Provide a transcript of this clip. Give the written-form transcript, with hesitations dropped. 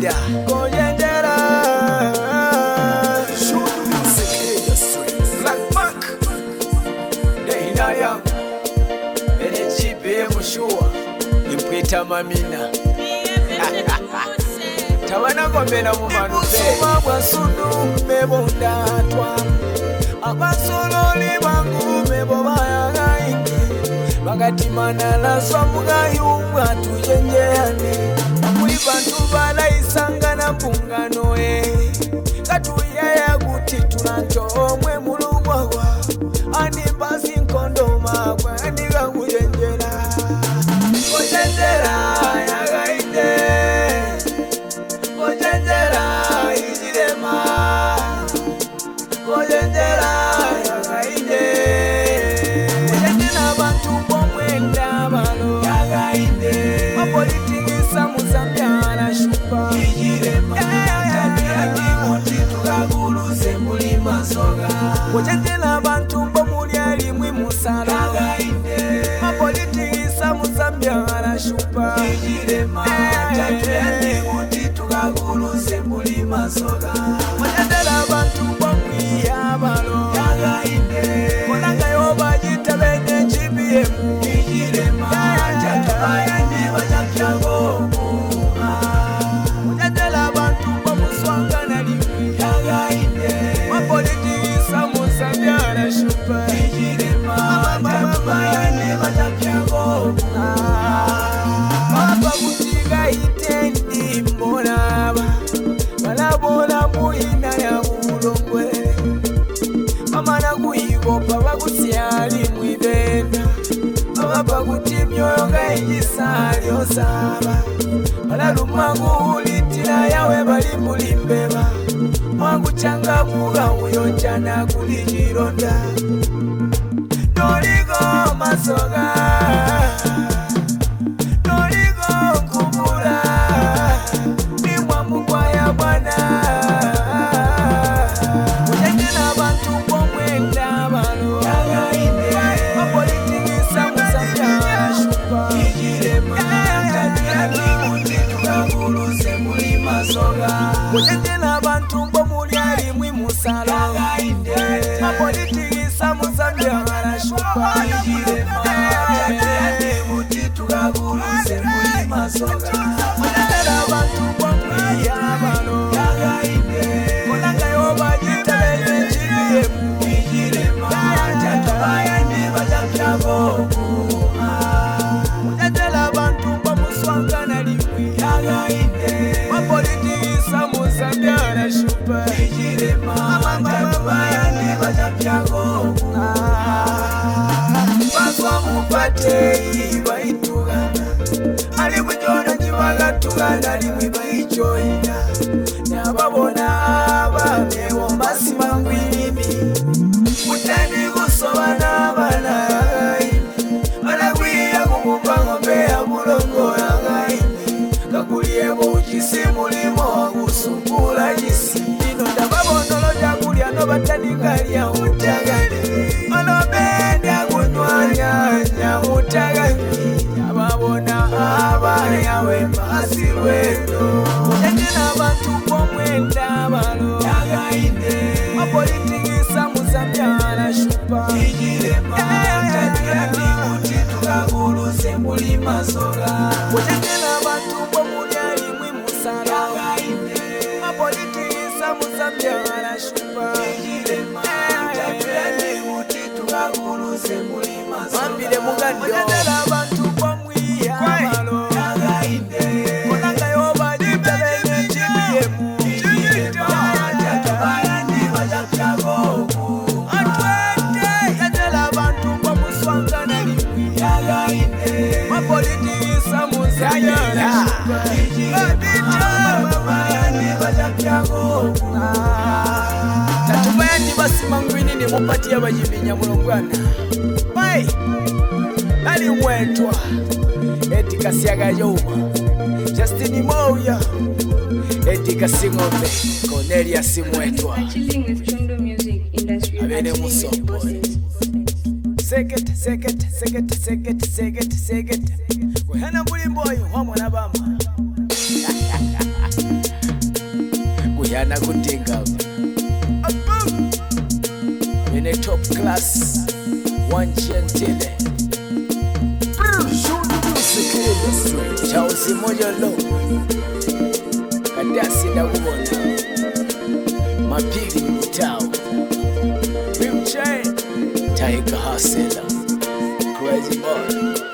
Babida Koyenjera Shoot Music Industries Black Mark Ndehinaya Enechipe Mushua Impwita Mamina Tabanagombera mu manusuma bwa sunu mebondatwa abasololi bangu mebo bayagaike bagatimana mugayumba tujenjeyane kuli bantu balaisangana mbungano e katuyeya kuti tulantomwe mulugwagwa animbasi nkondoma gwanikakujenjera kujenjera yagaite kujenjera ijirema kujenjera yagaite kujenjera abantu bomwenda balo yagaite mapolitikisa muzambyana shupa ijirema kuti tukaguluze muli masoga kujenjera abantu bomulya limwi musala yagaite mapolitikisa muzambyana shupa ijirema kuti tukaguluze muli masoga kujenjera abantu bomwiya balo yagaite kolangayo bajita bene GBM ijirema tatubayani bajapyago kujenjera abantu bomuswangana limwi yagaite mapolitikisa muzambyana shupa ijirema tatubayani bajapyago papa kutika itendi mbonaba balabola muina ya bulongwe bamala kuyigopa bakusyali mwibenda babapa kuti myoyo ngaigisali osaba balaluma kuulitila yawe bali mulimbeba mwakucanga mukawuyonjana kuli chilonda toliko masoka toliko nkumbula nimwa mukwaya bwana kujenjera abantu bomwenda balo mapolitikisa musambyashupa kujenjera abantu bomulya limwi musala mapolitikisa musambyashupa kujenjera abantu bomwiya balo kolangayo bajita bene GBM kujenjera abantu bomuswangana limwi mapolitikisa muzambyana shupa baswa mupate baitugana ali mujona jibagatugana limwi baijoina nababona bamewo mbasibangwilimi mutani kusobana bana balagwiya kumumba ng'ombe ya bulongo yagaini kakuliyeko uchisi mulimo wakusumbula chisi ino ndababonolo chakulya nobataningalya utagali olobenda kunywanyanya utagali yababona abayawe pasi lweno kujenjera abantu bomwenda balo mapolitikisa muzambyana shupa kujenjera abantu bomulya limwi musala mapolitikisa muzambyana shupa mambile mugando kujenjera abantu bomwiya balo kolangayo bajita bene GBM atwete jenjera abantu bomuswangana limwi mapolitikisa muzambyana tatumayandi basimangwinini mupati yabajiminya mulongwana pai nalimwetwa etikasiagayouma Justini Moya Etika Sing'ombe Cornelia Simwetwa Chilling with Chundo Music Industry. Abene Chilling with Musopo. bosses. Sekete sekete sekete sekete sekete sekete kuhena mbuli mboyi wamwana bama. Ndanakutinga. Mene top class. One gentile. Chausi moja lo. Kadasi ndakubona. Mapili mutao. Big chain. Tiger Hustler. Crazy boy.